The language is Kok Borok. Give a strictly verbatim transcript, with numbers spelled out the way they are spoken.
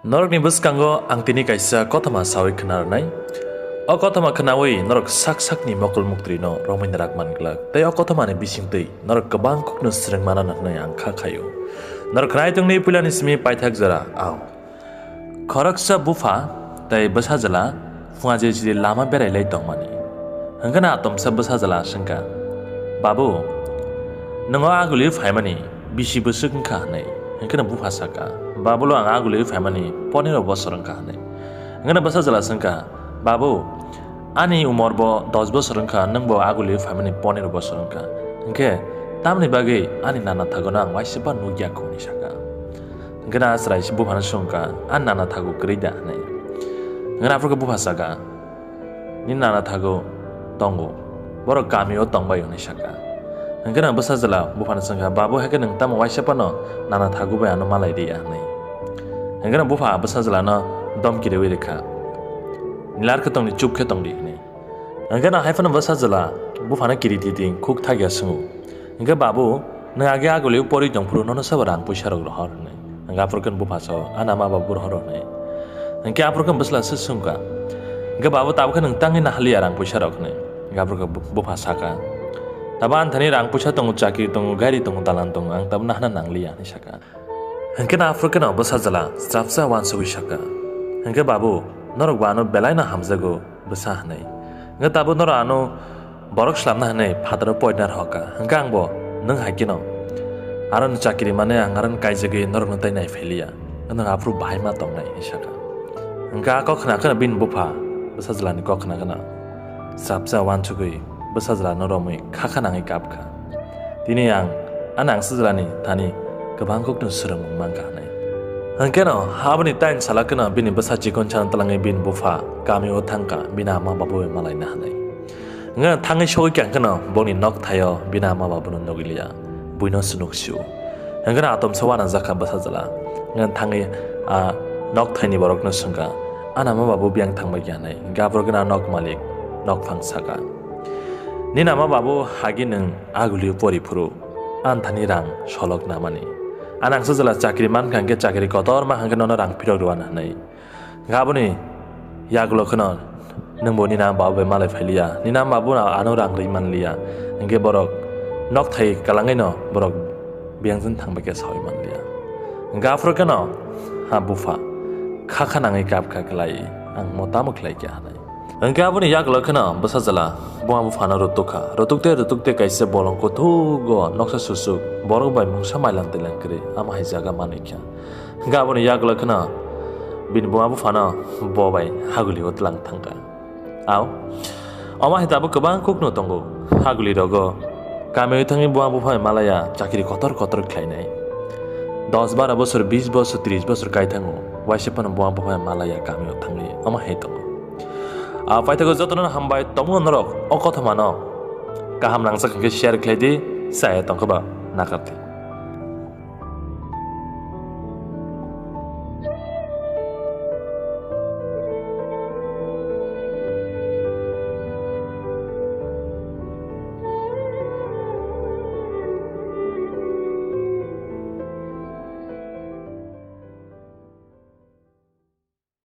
Norokni bwskango ang tini kaisa kothoma sawi khna rwnai. O kothoma khnawi norok sak sakni mokol muktrino romwi narak man glak, tei o kothomani bisingtwi norok kwbang kokno swrwng manano hwnwi ang kha khaio. Norok khnai tongni puilani simi paithak jora, ao. Khoroksa bupha tei bwsajwla phunga jil jili lama berai lai tongmani. Hwnkhe na atomsa bwsajwla swngkha, "Babu, nwng o aguli phaimani bisi bwswk wngkha?" hwnwi. Hwnkhe no bupha sakha, "Babulo ang aguli phaimani ponero bosor wngkha," hwnwi. Hwnkhe no bwsajwla swngkha, "Babu, ani umor bo dos bosor wngkha, nwng bo aguli phaimani ponero bosor wngkha. Hwnkhe tamni bagwi ani nana thagono ang waisa ba nukya kho?" hwnwi sakha. Hwnkhe na chwrai se buphano swngkha, "Ani nana thago kwrwi da?" hwnwi. Hwnkhe na aphuru khe bupha sakha, "Nini nana thago tongo, borok kamio tongbai," hwnwi sakha. Hwnkhe na bwsajwla buphano swngkha, "Babu, hai khe nwng tamo waisa phano nana thago bai ano malai di ya?" hwnwi. Hwnkhe na bupha bwsajwlano domki rwui rwkha, "Nilar khe tongdi, chup khe tongdi," hwnwi. Hwnkhe na hai phano bwsajwla buphano kiri titi khuk thakya swngo. Hwnkhe, "Babu, nwng age agulio pori tongphuru nono sabo rang puisa rok rohor," hwnwi. Hwnkhe aphuru khe bupha sao, "Ani ama babu rohoro," hwnwi. Hwnkhe aphuru khe bwsla se swngkha, "Hwnkhe babu, tabukhe nwng tangwi nahaliya rang puisa rok?" hwnwi. Hwnkhe aphuru khe bu-, bupha sakha, "Tabo ani thani rang puisa tongo, chakri tongo, gari tongo, dalan tongo, ang tabo nahana nangliya," hwnwi sakha. Hwnkhe na aphuru kheno bwsajwla swrapsa uansugwi sakha, "Hwnkhe babu, norok bo ano belaino hamjago bwsa hwnwi. Hwnkhe tabuk norok ano borok swlamna hwnwi phataro poina rohorkha. Hwnkhe angbo nwng hai kheno aroni chakri mane ang aroni kaijagwi norokno tai naiphai liya. Nwng aphuru bahai ma tongnai," hwnwi sakha. Hwnkhe a kok khna kheno bini bupha bwsajwlani kok khna kheno swrapsa uansugwi bwsajwlano romwi khakha nangwi kapkha. Tini ang a nangsajwlani thani kwbang kokno swrwngmung mankha hwnwi. Hwnkhe no aboni tain sala kheno bini bwsa chikon chana twlangwi bini bupha kamio thangkha, bini ama babu bai malaina hwnwi. Hwnkhe thangwi sogwi kha kheno boni nok thaio bini ama babuno nugwi liya, buino se nuksio. Hwnkhe no atomsa uanajakha bwsajwla. Hwnkhe thangwi a nok thaini borokno swngkha, "Ani ama babu biyang thangbai kha?" hwnwi. Hwnkhe aphuru kheno a nok malik nokphang sakha, "Nini ama babu hagi nwng agulio pori phuru ani thani rang solok namani. Ani ang sajwla chakri mankha hwnkhe chakri kotor mankha hwnkhe nono rang phirok rwani," hwnwi. Hwnkhe aboni yagulo kheno nwngbo nini ama babu bai malai phailiya, nini ama babu ano rang rwi manliya, hwnkhe borok nok thai kwlangwino borok biyangjan thangbai khe saui manliya. Hwnkhe aphuru kheno ha bupha khakha nangwi kapkha, "Khlai, ang mo tamo khlai kha?" hwnwi. Hwnkhe aboni yagulo kheno bwsajwla buma buphano rutukha. Rutukte rutukte kaisa bolong kuthugo noksa susuk borok bai mungsa mailang twilang kwrwi ama hai jaga manwi kha. Hwnkhe aboni yagulo kheno bini buma buphano bo bai hagulio twlang thangkha. Ao, omo hai tabuk kwbang kokno tongo. Haguli rogo kamio thangwi buma bupha bai malaya chakri kotor kotor khlainai. Dos baro bosor, bis bosor, tris bosor kai thango, waisa phano buma bupha bai malaya kamio thangwi omo hai tongo. A paithago jotono hambai, tongo norok o kothomano kaham nangjak hwnkhe share khlai di, chaya tongkhe ba nakar di.